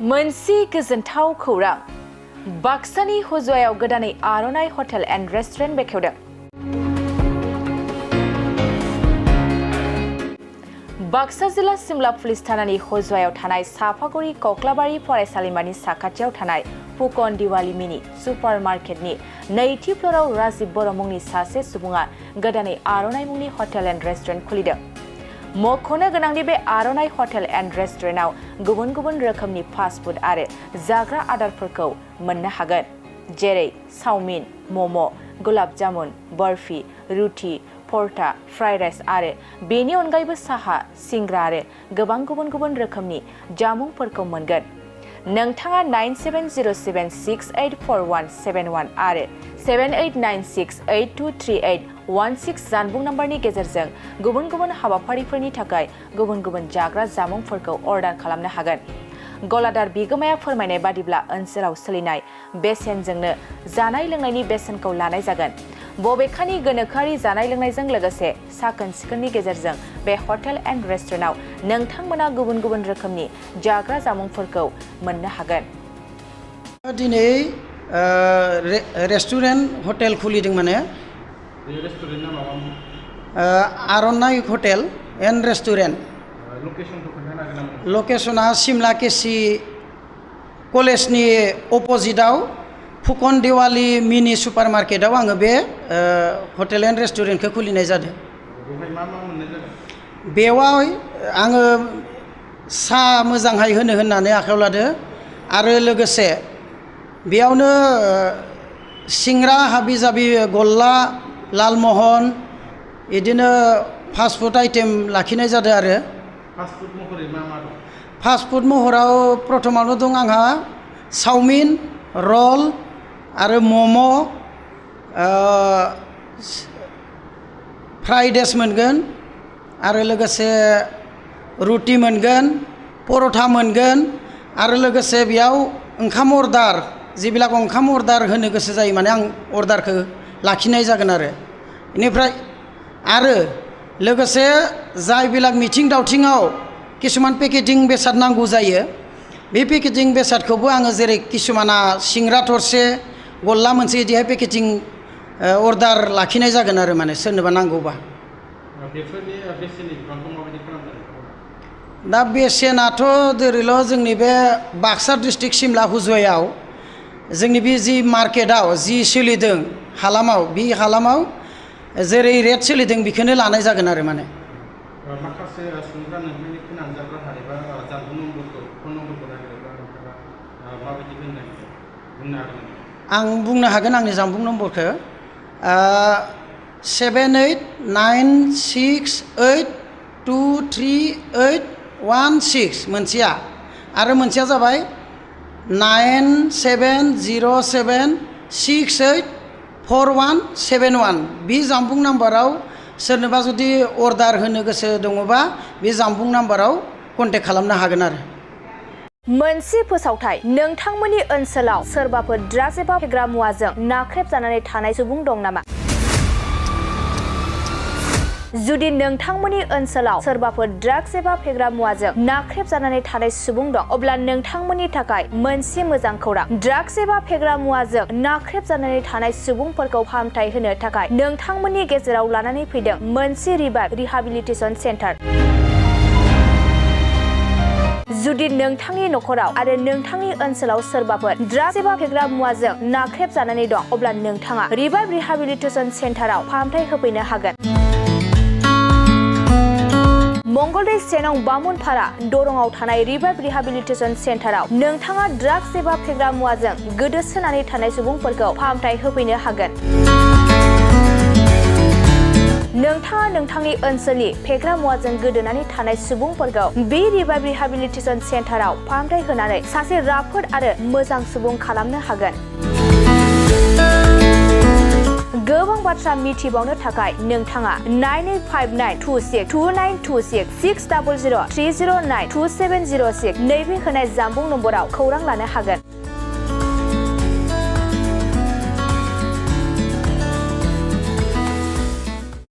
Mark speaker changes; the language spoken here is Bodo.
Speaker 1: मोनसे गोजोनथाव खौरां बाक्सानि हुजयाव गोदानै आर'नाइ हटेल एन्ड रेस्टुरेन्ट बेखेवदों। बाक्सा जिल्ला सिमला पुलिस थानानि हुजयाव थानाय साफागुरि कक्लाबारि फरायसालिमानि साखाथियाव थानाय फुकन दिवाली मिनि सुपार मार्केटनि नैथि फ्ल'राव राजिब बर' मुंनि सासे सुबुङा गोदानै आर'नाइ मुंनि हटेल एन्ड रेस्टुरेन्ट खुलिदों। मख'नो गोनांदि बे आर'नाइ हटेल एन्ड रेस्टुरेन्टआव गुबुन गुबुन रोखोमनि फास्ट फुड आरो जाग्रा आदारफोरखौ मोननो हागोन, जेरै चाउमिन, मम', गुलाब जामुन, बर्फि, रुटि, परटा, फ्राइड राइस आरो बेनि अनगायैबो साहा, सिंग्रा आरो गोबां गुबुन गुबुन रोखोमनि जामुंफोरखौ मोनगोन। नोंथाङा 9707684171 आरो 7896823816 जानबुं नम्बरनि गेजेरजों गुबुन गुबुन हाबाफारिफोरनि थाखाय गुबुन गुबुन जाग्रा जामुंफोरखौ अर्डार खालामनो हागोन। गलादार बिगोमाया फोरमायनाय बादिब्ला ओनसोलाव सोलिनाय बेसेनजोंनो जानाय लोंनायनि बेसेनखौ लानाय जागोन। बबेखानि गोनोखोआरि जानाय लोंनायजों लोगोसे साखोन सिखोननि गेजेरजों बे हटेल एन्ड रेस्टुरेन्टआव नोंथांमोना गुबुन गुबुन रोखोमनि जाग्रा जामुंफोरखौ मोननो हागोन।
Speaker 2: दिनै रेस्टुरेन्ट हटेल खुलिदों माने आर'नाइ हटेल एन्ड रेस्टुरेन्ट। लकेसना सिमला केसि कलेजनि अपोजिटआव फुकन दिवाली मिनि सुपार मार्केटआव आङो बे हटेल एन्ड रेस्टुरेन्टखौ खुलिनाय जादों। बेवहाय आङो साहा मोजांहाय होननानै आखायाव लादो आरो लोगोसे बेयावनो सिंग्रा हाबि जाबि गल्ला लालमहन बिदिनो फास्ट फुड आइटेम लाखिनाय जादों आरो फास्ट फुड महराव प्रथमावनो दं आंहा चाउमिन, रल आरो मम', फ्राइड राइस मोनगोन आरो लोगोसे रुटि मोनगोन, पर'था मोनगोन आरो लोगोसे बेयाव ओंखाम अर्डार जिबिलाक ओंखाम अर्डार होनो गोसो जायो माने आं अर्डारखौ लाखिनाय जागोन आरो बेनिफ्राय आरो लोगोसे जायबिलाक मिथिं दावथिङाव किसुमान पेकेजिं बेसाद नांगौ जायो बे पेकेजिं बेसादखौबो आङो जेरै किसुमाना सिंग्रा थरसे गल्ला मोनसे बिदिहाय पेकेजिं अर्डार लाखिनाय जागोन आरो माने सोरनोबा नांगौबा। दा बेसेनाथ' ओरैल' जोंनि बे बाक्सा डिस्ट्रिक्ट सिमला हुजयाव जोंनि बे जि मार्केटआव जि सोलिदों हालामाव बे हालामाव जेरै रेट सोलिदों बेखौनो लानाय जागोन आरो माने। माखासे सुबुंफ्रा नोंथांनि फोनांजाब राहा एबा जानबुं नम्बरखौ फन नम्बरखौ नागिरोब्ला नोंथाङा माबायदि बुंनो हागोन? आं बुंनो हागोन आंनि जानबुं नम्बरखौ 7896823816 मोनसेया आरो मोनसेया जाबाय 9707684171 बे जानबुं नाम्बाराव सोरनोबा जुदि अर्डार होनो गोसो दङबा बे जानबुं नाम्बाराव कन्टेक्ट खालामनो हागोन आरो।
Speaker 1: मोनसे फोसावथाय नोंथांमोननि ओनसोलाव सोरबाफोर ड्राग्स एबा फेग्रा मुवाजों नाख्रेबजानानै थानाय सुबुं दं नामा? जुदि नोंथांमोननि ओनसोलाव सोरबाफोर ड्राग्स एबा फेग्रा मुवाजों नाख्रेबजानानै थानाय सुबुं दं अब्ला नोंथांमोननि थाखाय मोनसे मोजां खौरां। ड्राग्स एबा फेग्रा मुवाजों नाख्रेबजानानै थानाय सुबुंफोरखौ फाहामथाय होनो थाखाय नोंथांमोननि गेजेराव लानानै फैदों मोनसे रिहाबिलिटेसन सेन्टार। जुदि नोंथांनि नखराव आरो नोंथांनि ओनसोलाव सोरबाफोर ड्राग्स एबा फेग्रा मुवाजों नाख्रेबजानानै दं अब्ला नोंथाङा रिहाबिलिटेसन सेन्टाराव फाहामथाय होफैनो हागोन। मंगलदै सेनं बामुनपारा दरंआव थानाय रिहाबिलिटेसन सेन्टाराव नोंथाङा ड्राग्स एबा फेग्रा मुवाजों गोदोसोनानै थानाय सुबुंफोरखौ फाहामथाय होफैनो हागोन। नोंथाङा नोंथांनि ओनसोलनि फेग्रा मुवाजों गोदोनानै थानाय सुबुंफोरखौ बे रिहाबिलिटेसन सेन्टाराव फाहामथाय होनानै सासे राफोद आरो मोजां सुबुं खालामनो हागोन। गोबां बाथ्रा मिथिबावनो थाखाय नोंथाङा 9859262926 60030927006 नैबे होनाय जानबुं नम्बराव खौरां लानो हागोन।